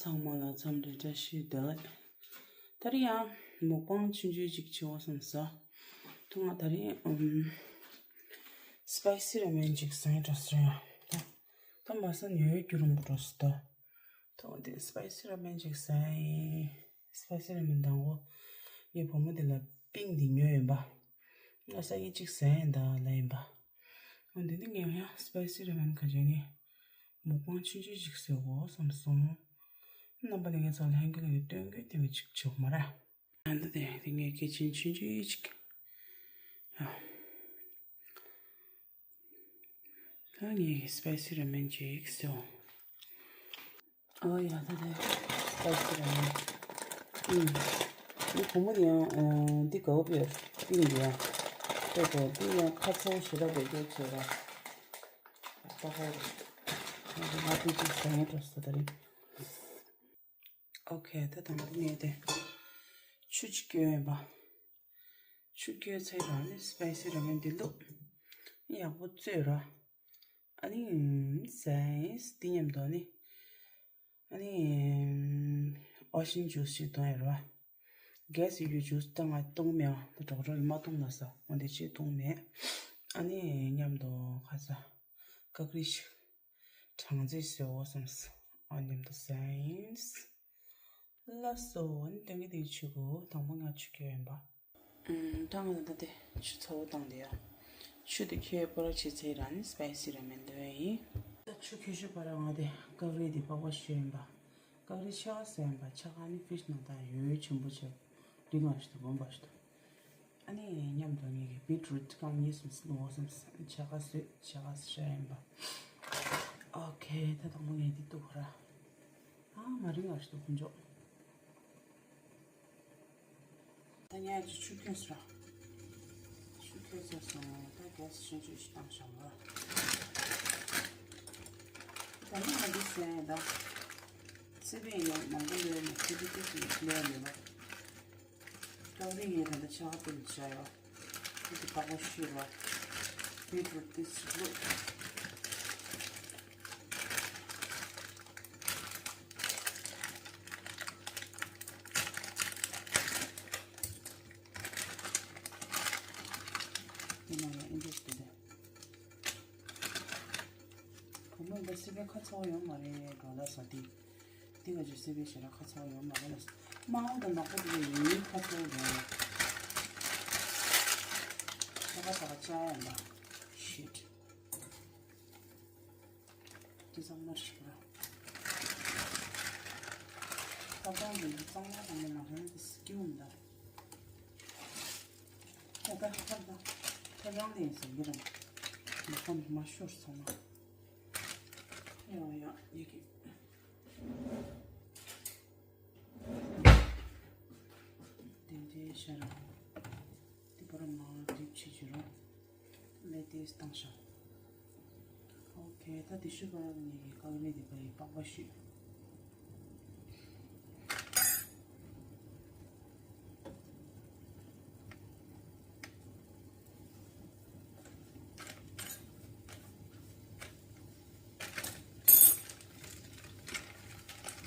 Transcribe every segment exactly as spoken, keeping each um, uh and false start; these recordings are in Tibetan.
ཚང་མ་ལ་འཚམས་འདྲི་བཀྲ་ཤིས་བདེ་ལེགས། ད་རེས་ཡང་མུག་པང་ཆུང་ཆུང་ཅིག་བྱེད་འོ་བསམ་སོང་། ཐོག་མ་ད་རེས་ཨམ་སི་པའི་སི་ར་མེན་ཅིག་བཟས་འགྲོ་སོང་ཡ། ད་ད་མ་བཟས་ན་ཡོད་རྒྱུ་རུང་པོ་འགྲོ་སོང་ད། ཐོག་མ་དེ་སི་པའི་སི་ར་མེན་ཅིག་བཟས་ཡིན། སི་པའི་སི་ར་མེན་དང་པོ་ངའི་བུ་མོ་དེ་ལ་པིང་དེ་ཉོས་ཡིན་པ། ང་ས་ཡི་གཅིག་བཟས་ཡིན་ད་ལབ་ཡིན་པ། འོ་འདི་ནི་ངས་ཡང་སི་པའི་སི་ར་མེན་ག་ཅན་ནི་མུག་པང་ཆུང་ཆུང་ཅིག་བཟོ་དགོས་བསམ་སོང་། རྣམ་པ་ལྷན་རྒྱས་ཚོ་ལ་ལྷན་རྒྱས་ལ་སྟོན་དགོས་དེ་མི་གཅིག་ཆོག་མ་ར། ཨ་འདི་དེ་དེ་ངས་སྐད་ཆེན་ཆུང་ཆུང་ཅིག་ཨ། ད་ངས་སི་པའི་སི་ར་མེན་ཅིག་བཟོ། ཨོ་ཡ་ད་དེ་སི་པའི་སི་ར་མེན། ཨུམ། འདི་བུ་མོ་དེ་ཡང་ཨ་འདི་དགའ་བོ་ཡོད། པིང་འདི་ཡང་། ལྟོས་དོ་འདི་ཡང་ཁ་ཚ་ཞེ་དྲག་འདོད་སྐྱོ་བྱེད་ར། ད་ཧོ། ང་ཚོ་ང་དེ་ཅིག་ཟ་ངེས་འགྲོ་སོང་ད་རེད། ཨོ་ཁེ་ད་དང་པོ་ངས་དེ་ཆུ་ཅིག་སྐྱོན་ཡིན་པ། ཆུ་སྐྱོན་ཚེ་རང་ནི་སི་པའི་སི་ར་མེན་འདི་བླུགས། ཡག་པོ་བཙོས་ར། ཨ་ནི་ཟས་འདི་མཉམ་དུ་ནི། ཨ་ནི་ཨོ་ཤིན་ཇུས་ཞིག་འཐུང་ཡ་ར། གེ་སི་ཡོད་རྒྱུ་ཇུས་བཏང་ང་བཏུང་མེད་ཨ། ད་གྲོགས་གྲོགས་ཡིས་མ་བཏུང་ལ་ས་འོ་འདི་ཅིག་བཏུང་མེད། ཨ་ནི་མཉམ་དུ་ཁ་ས་ཀ་ཀི་རི་ཞིག་གྲང་རྩེད་བཟོ་འོ་བསམ་སོང་། ཨ་མཉམ་དུ་ཟས་ལ་སོ་ཨ་ནི་ཏན་གི་དེ་ཆུ་གོ་དང་པོ་ང་ཆུ་སྐྱོན་ཡིན་པ། ཨུམ། ད་ང་ལ་ད་དེ་ཆུ་ཚ་བོ་བཏང་དེ་ཡ། ཆུ་དེ་ཁྱོད་སྤོ་ར་བྱེད་ཚེ་ར་ནི་སི་པའི་སི་ར་མེན་འདོན་ཡིན། ད་ཆུ་ཁྱོད་ཆུ་སྤོ་ར་ང་དེ་ཀ་ཀི་རི་དེ་པགས་པ་བཤུས་ཡིན་པ། ཀ་ཀི་རི་ཆ་ག་ཟ་ཡིན་པ་ཆ་ག་ནི་ཕིཤ་ནང་ད་ཡོད་ཆེན་པོ་ཆེ། རིགས་ང་ཞིག་ཏུ་སྦོམ་པ་ཞིག་ཏུ། ཨ་ནི་མཉམ་དུ་ངེད་ཀྱི་བིཊ་རུཊ་རྐང་གཉིས་སུ་སློང་བསམ་ས་ཆ་ག་སོད་ཆ་ག་ཤ་ཡིན་པ། ཨོ་ཁེ་ད་དང་པོ་ངས་འདི་གཏུབ་ར། ཨ་མ་རིང་ང་ཞིག་ཏུ་ཁོང་ཚོ། ད་ཉལ་གྱི་ཆུ་ཁྱོད་སོ། ཆུ་ཁྱོད་སོ་སོང་ད་གེ་སི་ཆུང་ཆུང་ཞིག་བཏང་བཞག་མོ། ད་ནི་ང་འདི་ཟས་ད། སི་པན་ཡང་མང་པོ་ལོས་ནས་ཁུ་ཏི་ཏི་ཞིག་ལོས་ནས་ལོ། ཀ་ཀི་རི་ངས་ད་ལྟ་ཆ་ག་བཏུམ་བྱ་ཡོད། ཁུ་ཏི་པགས་པ་བཤུས་རོ། བིཊ་རུཊ་ཏི་ཞིག་བླུགས། ཡིན་ན་ཡང་ཨིན་ཇི་ཞིག་འདུག་སྟེ། བུ་མོ་འདི་སི་པན་ཁ་ཚ་བོ་ཡོད་མ་རེད་འགྲོ་ལ་ས་དེ། འདི་ག་ཅིག་སི་པན་ཞེ་དྲག་ཁ་ཚ་བོ་ཡོད་མ་རེད་ལ། དམར་པོ་དང་ནག་པོ་དེ་ཡིན་ཁ་ཚ་བོ་རེད། ཁ་ཁ་ཁ་ཁ་ཅག་ཡང་ལ། ཤིཊ། དེ་ཚང་མ་རིག་པ། ཁ་པར་འདི་གཙང་མ་དང་མ་རང་གི་སྐྱིད་འོང་ད། ད་ད་ད་ད་ད་རང་ལས་ཟེར་གི་རང་། མ་ཁོམ་མ་ཤོར་ཚང་མ། ཡང་ཡང་ཡི་གེ། དེ་འདྲའི་ཤ་ར། དེ་པར་མ་འགྲིག་ཆེ་ཆེ་རོ། ལེ་དེས་བཏང་ཤག་ཨོ་ཁེ་ད་དེ་ཤུ་ག་ནི་ཀ་ཀི་རི་དེ་པ་ཡི་པགས་པ་བཤུས།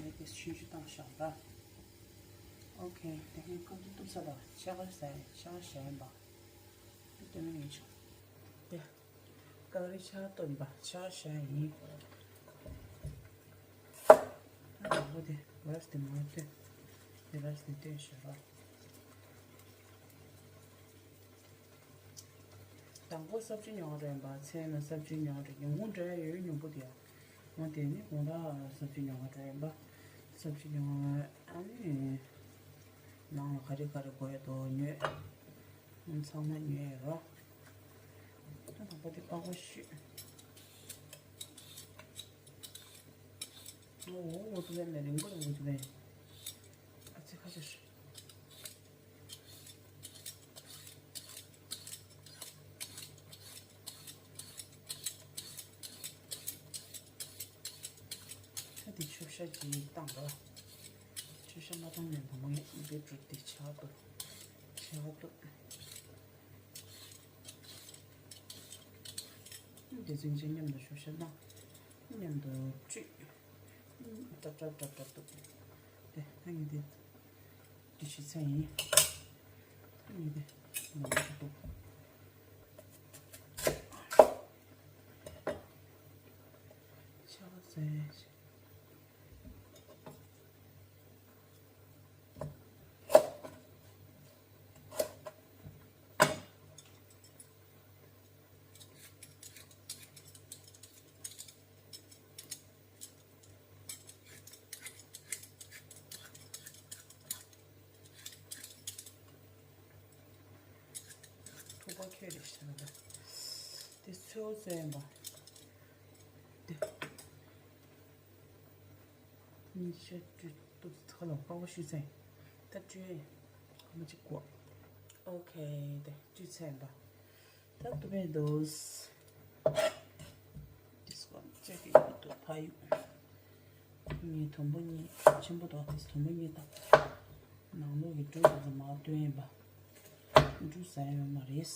ལེ་དེས་ཆུང་ཆུང་བཏང་ཤག་ར། ཨོ་ཁེ། དེ་ནས་ཀ་ཀི་རི་གཏུབ་ས་དང་ཕྱེད་ཀ་ཟ་ཡ་ཕྱེད་ཀ་བཞག་ཡིན་པ། དེ་སྟོན་ཡིན་ཆོག་དེ། ཀ་ཀི་རི་ཕྱེད་ཀ་གཏུབ་པ་ཕྱེད་ཀ་བཞག་ཡིན། ད་དང་པོ་དེ་ར་སི་དེ་མ་སྟོན། དེ་ར་སི་དེ་སྟོན་ཤོག་ར། དང་པོ་སབ་ཇི་ཉོ་རེད་པ། ཚལ་ན་སབ་ཇི་ཉོ་རེད། ཉོ་ངོ་འདྲ་ཡོད་ཉོ་པོ་དེ། ང་དེ་ནི་གོང་ལ་སབ་ཇི་ཉོ་ག་འགྲོ་ཡིན་པ། སབ་ཇི་ཉོ་ཨ་ནི། ནང་ལ་ག་རེ་ག་རེ་དགོས་ཡོད་དོ་ཉོས། ཚང་མ་ཉོས་ཡོད་རོ། ད་དང་པོ་དེ་པགས་པ་བཤུས། ཨོ་ཨོ་ཨོ་ཏུ་ལེན་ལེན་རིང་པོ་རིང་པོ་ཏུ་ལེན། ཨ་ཙི་ཁ་ཤས། ད་དེ་ཆུ་ཤ་ཅིག་བཏང་རོགས། ཆུ་ཤ་མ་བཏང་ནས་དང་པོ་ངས་བིཊ་རུཊ་དེ་ཆག་ཏུ་ཆག་ཏུ། དེ་ཚུན་ཆད་མཉམ་དུ་ཆུ་ཤ་བཏང་། མཉམ་དུ་བཀྲུས། ཏྲབ་ཏྲབ་ཏྲབ་ཏྲབ་འདུག་དེ་ད་ངས་དེ་འདི་བྱེད་ཚར་ཡིན། ད་ངས་དེ་ནང་དུ་འདུག་ཆ་བ་ཟས། ཐུག་པ་ཁྱོད་རེད་ཤག་ན། དེ་ཚོད་ཚོད་ཡིན་པ། དེ། ཉི་ཤུ་བཅུ་སྟོབས་ཐོག་ལ་པགས་པ་བཤུས་ཚར་ཡིན། ད་བཅུ་ཡིན། ཁོ་མ་གཅིག་གོ། ཨོ་ཁེ། དེ་བཅུ་ཚར་ཡིན་པ། ད་ཏུ་མེ་ཏོ། This one ཅེ་གི་ཡོད་དོ་ཕ་ཡུ། ངས་དུམ་བུ་གཉིས་ཆེན་པོ་དོ་དེ་དུམ་བུ་གཉིས་དང་། ནང་ལོགས་ཀྱི་འབྲུ་དེ་ཚོ་མར་བཏོན་ཡིན་པ། འབྲུ་ཟ་ཡ་ཡོད་མ་རེད།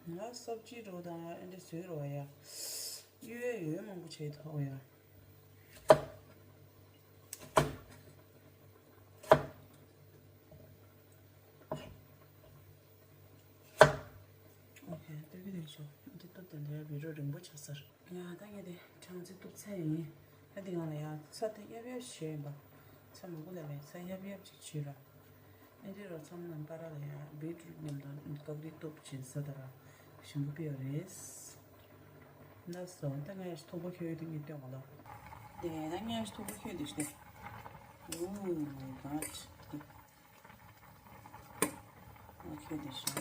ང་སབ་ཇི་རོ་དང་ཨ་འདྲ་བཟོས་རོ་ཡ། གཡོས་ཡོད་མང་པོ་བྱས་ཐོག་ཡ། ཨོ་ཁེ། ཏོག་གི་དེ་ཚོ་འདི་སྟོབས་དེ་འདྲའི་བི་རོ་རིང་པོ་ཆགས་ཚར། ཡ་ད་ངས་དེ་གྲང་ཚི་གཏུབ་ཚར་ཡིན། ད་འདི་གང་ལ་ཡ་ཚྭ་དེ་ཡབ་ཡབ་བྱས་ཡིན་པ། ཚྭ་མང་པོ་ལ་མེད་ཚྭ་ཡབ་ཡབ་ཅིག་བྱས་ར། ཨེ་འདི་རོ་ཚང་མ་པ་ར་ལ་ཡ་བི་ཊི་རུཊ་མཉམ་དུ་ཀ་ཀ་རི་གཏུབ་བྱས་ཟ་ད་ར་ཞིམ་པོ་ཕི་ཡོད་རེད། ལགས་སོ། ད་ངས་ཐུག་པ་ཁྱོད་དེ་ངས་སྟོན་གོ་ལ། དེ་ད་ངས་ཐུག་པ་ཁྱོད་དེ་ཤི་དེ། Oh my god. ཨོ་ཁེ། དེ་ཤོག་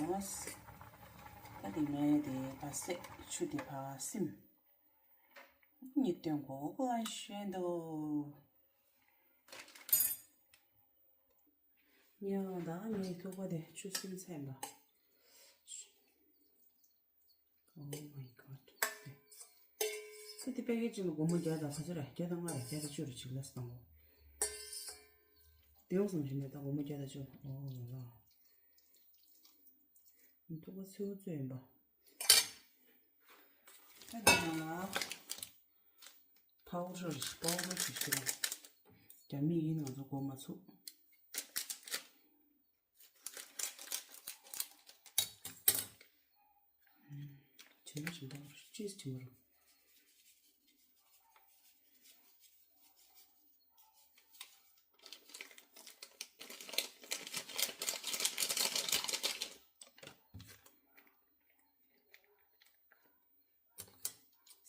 ད་དེ་ངས་དེ་བ་སེ་ཆུ་དེ་བ་སིམ། ཉིད་སྟོན་གོ་གོ་ཨ་ཤེན་དོ། ཉ་ད་ངས་ཐུག་པ་དེ་ཆུ་སིམ་ཚད་འབའ། Oh my god. ཁུ་དེ་པེ་ཀེ་ཇི་ལ་སྒོར་མོ་བརྒྱ་དང་ག་ཚོད་རེད། བརྒྱ་དང་ལྔ་རེད། བརྒྱ་དང་བཅུ་རེད། ཅིག་ལ་སི་དང་གོ། དེ་ཡོང་སོང་ཞིག་ནས་ད་སྒོར་མོ་བརྒྱ་དང་བཅུ། ཨོ་ལ་ལ། ཐུག་པ་ཚོད་ཚོད་ཡིན་པ། ད་དེ་ནང་ལ་པའོ་ཌར་པའོ་ཌར་ཞིག་ཞིག་རེད། རྒྱ་མི་ཡིན་ང་ཚོ་གོ་མ་ཚུགས། ཇི་མ་ཇི་མ་ཅིས་ཇི་མ་རུ།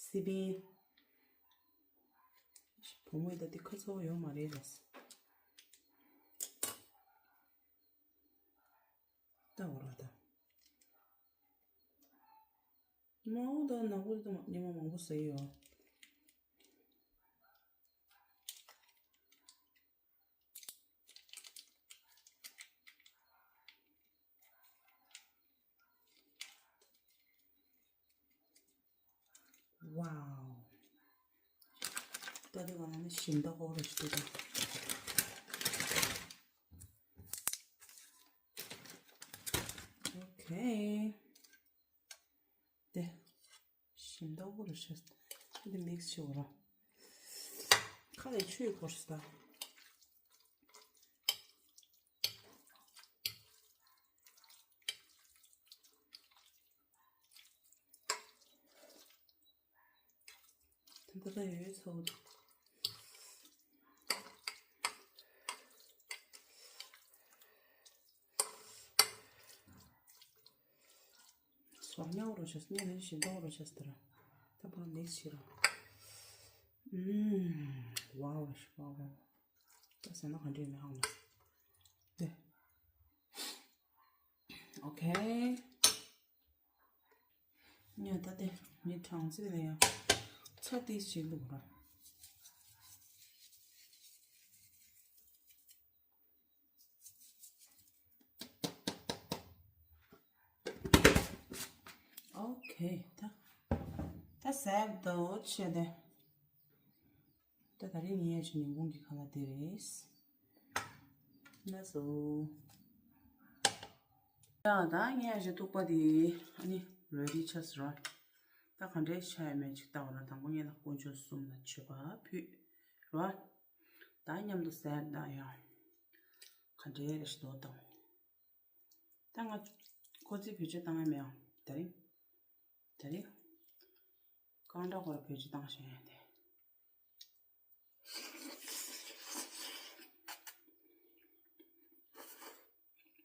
སི་པན། བུ་མོས་ད་འདི་ཁ་ཚ་བོ་ཡོད་མ་རེད་ལ། ལྟ་འོ་ར་ད། མའོ་ད་ནག་པོ་དེ་ཉི་མ་མང་པོ་ཟ་ཡི་ཡོད། Wow. ད་དེ་ག་ནས་ཞིམ་ད་ཧོ་རེ་ཞིག་ད། Okay. དེ། ཞིམ་ད་ཧོ་རེ་ཞིག་དེ་མིག་སི་བྱེད་དགོས་ར། ཁ་ལས་ཆུ་ཡི་འཁོར་སི་ད། ད་ལྟ་ཡོད་ཚོ། སོ་ཉའོ་རོ་ཆས་ཉེ་ནས་ཞིམ་ཏོག་རོ་ཆས་དེ་ར། ད་བུ་ལེགས་ཆེ་ར། ཨུམ། ཝའོ་ཝའོ་ཝའོ། ད་ཟ་ན་ག་འདྲ་ཡོད་མེད་ཧང་ལ། དེ། ཨོ་ཁེ། ཉོ་ད་དེ་ངའི་གྲང་ཚིག་ལ་ཡང་ཚྭ་ཏིས་ཞིག་འདུག་ར། ཨོ་ཁེ། ད་ད་ཟས་དོ་ཆེ་དེ། ད་ད་རེས་ངའི་ཡ་ཆུ་ཉིན་གུང་གི་ཁ་ལག་དེ་རེད། ལགས་སོ། ཡ་ད་ངས་ཨ་ཅེ་ཐུག་པ་དེ་ཨ་ནི་རེ་ཌི་ཆགས་སོང་ར། ད་ག་འདྲས་ཆགས་ཡོད་མེད་ཅིག་ལྟ་བ་ན། དང་པོ་ངས་ལ་དཀོན་མཆོག་གསུམ་ལ་མཆོད་པ་ཕུལ་ར། ད་མཉམ་དུ་ཟས་ད་ཡ། ག་འདྲས་རེད་ཞིག་འདུག་དང་། ད་ང་ཁོ་ཚོའི་བེད་སྤྱོད་བཏང་ཡ་མེད་ཨ། དེ་རིང་། དེ་རིང་རྐང་གྲགས་སྐོར་བེད་སྤྱོད་བཏང་བཞིན་ཡོད་དེ།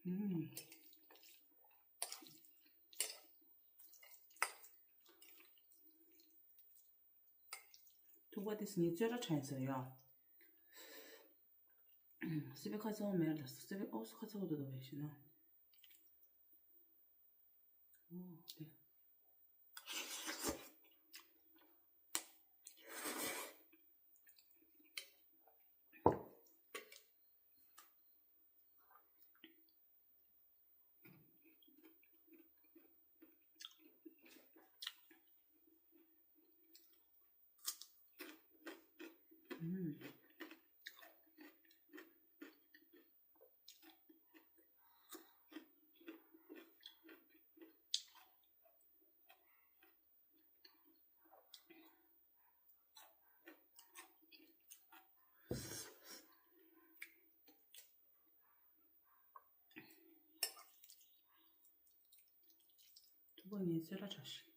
ཨུམ། ཐུག་པ་དེ་སི་ནི་ཚོད་ར་ཁྲ་ཡིན་ཟེར་ཡ། སི་པི་ཁ་ཚ་བོ་མེད་ལ། སི་པི་ཨོ་སི་ཁ་ཚ་བོ་དུ་དུ་བས་ཤི་ན། ཨོ་དེ། ཨུམ། ཐུག་པ་ངའི་ཚོད་ར་བཀྲ་ཤིས།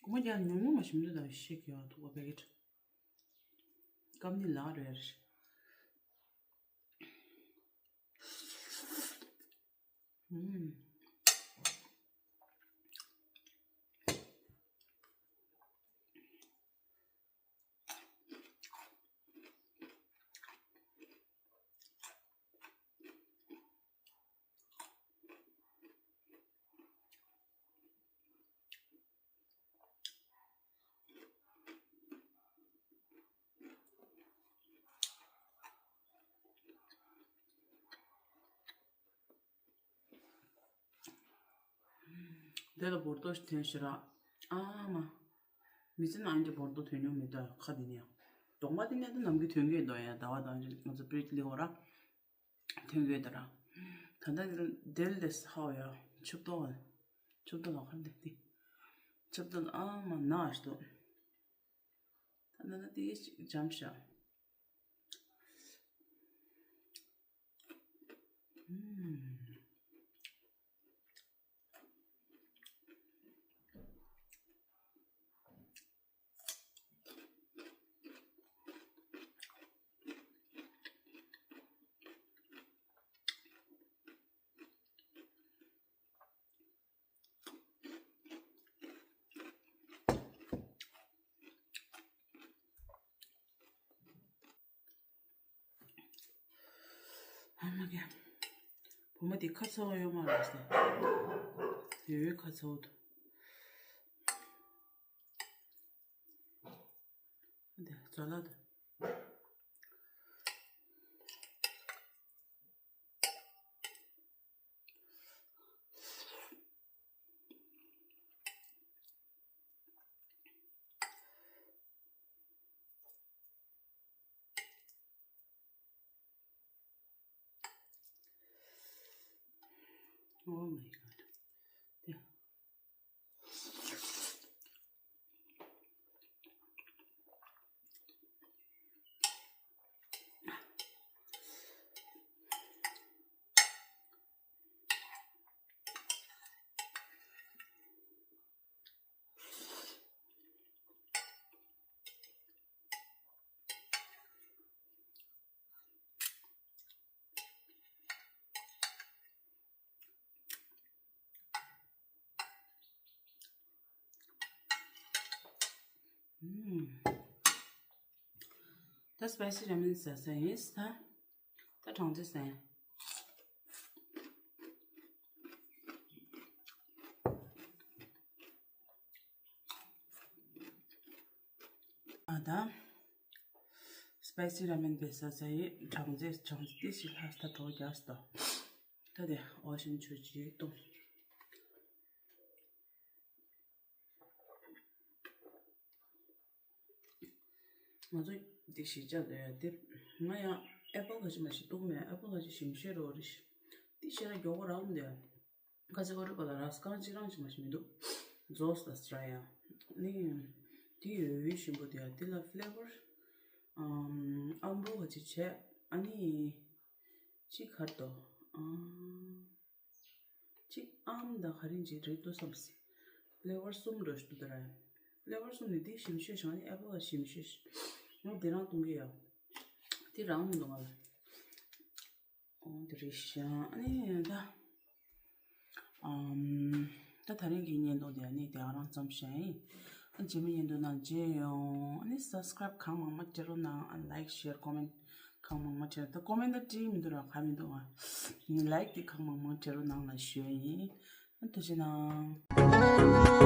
སྒོ་མ་རྒྱག་ཉུང་ཉུང་མ་ཞིམ་དུ་དང་ཤེས་ཀྱི་ཡོད་ཐུག་པ་པེ་ཀེ་ཊི། སྐམ་ནི་ལག་རེད། ཨུམ། དེ་ལ་བོར་ཏོ་ཞིག་ཐོན་ཤི་ར། ཨ་མ། མི་ཚེ་ནང་གི་བོར་ཏོ་ཐོན་མྱོང་མེད་ད་ཁ་དེ་ནས། གདོང་པ་དེ་ནས་ད་ནམ་རྒྱུན་ཐོན་གྱི་འདུག་ཡ། ཟླ་བ་དང་ང་ཚོ་པྲིད་ལི་འོ་ར། ཐོན་གྱི་འདུག་ར། ད་ལྟ་དེ་ལ་དེ་ལས་ཧའོ་ཡ། ཆུབ་ཏོ། ཆུབ་ཏོ་ལ་ཁར་འདེགས་ཏེ། ཆུབ་ཏོ་ལ་ཨ་མ་ན་ཞིག་འདུག་ད་ན་ན་དེ་ཞིག་འཇམ་ཤ། ཨུམ། ཨ་མ་གི། བུ་མོ་དེ་ཁ་ཚ་བོ་ཡོད་མ་རེད་ཟེར། ཡོད་ཡོད་ཁ་ཚ་བོ་འདུག་འདི་ཛ་ལ་དང་། Oh my god. Yeah. ཨུམ། ད་སི་པའི་སི་ར་མེན་ཟ་ས་ཡིན། ད་ད་གྲང་ཚོད་ཟ་ཡིན། ཨ་ད་སི་པའི་སི་ར་མེན་དེ་ཟ་ས་ཡིན། གྲང་ཚོད་གྲང་ཚོད་ཏི་ཞིག་ལྷག་ད་གྲོ་རྒྱག་སྟོ། ད་དེ་ཨོ་ཤན་ཆུ་ཅིག་བཏུང་། ང་ཚོ་འདི་ཞིག་བཅག་འདོད་ཡ་དེ། ང་ཡང་ཨེ་པལ་ག་ཅི་མ་ཞིག་བཏུང་མེད། ཨེ་པལ་ག་ཅི་ཞིམ་ཤོས་རོ་རེ་ཞིག་འདི་ཞེ་ན་མགྱོགས་པོ་རག་འདུག་ཡ། ཁ་ཚི་ཨོ་རི་པ་ལ་ར་སྐང་གཅིག་རང་ཅིག་མ་ཞིག་མི་འདུག་རྫོགས་ལ་སི་ཏྲ་ཡ་ནི་དེ་ཡོད་ཡོད་ཞིམ་པོ་འདུག་ཡ། དེ་ལ་ཕི་ལེ་ཝར་ཨམ་ཨམ་བོ་ག་ཅི་བྱས། ཨ་ནི་ཅི་གར་དོ་ཨ། གཅིག་ཨམ་དང་ག་རེ་གཅིག་རེད་འདུག་བསམ་སྲིད། ཕི་ལེ་ཝར་གསུམ་འགྲོ་ཞིག་འདུག་ད་ར། ཕི་ལེ་ཝར་གསུམ་ནི་འདི་ཞིམ་ཤོས་ཤིག་ཨ་ནི་ཨེ་པལ་ལ་ཞིམ་ཤོས་ཤིག་ང་འདི་རང་གཏོང་གི་ཡ། འདི་རང་མི་འདུག་ང་ལ། ཨོ་འདི་རེད་ཤག་ཨ་ནི་ད། ཨམ། ད་ད་རིང་གི་བརྙན་ཐུང་འདི་ཨ་ནི་དེ་ག་རང་ཙམ་བྱས་ཡིན། ཨ་རྗེས་མའི་བརྙན་ཐུང་ནང་མཇལ་ཡོང་། ཨ་ནི་སབ་སི་ཀ་རབ་གང་མང་མང་བྱེད་རོགས་གནང་། ཨ་ལའིཀ་ཤེར་ཀོ་མེན་གང་མང་མང་བྱེད་རོགས། ད་ཀོ་མེན་ད་བྲིས་མི་འདུག་ར། ག་མི་འདུག་ཨ་ལའིཀ་དེ་གང་མང་མང་བྱེད་རོགས་གནང་ལ་ཞུ་ཡ་ཡིན། ཨ་ཐུགས་རྗེ་གནང་།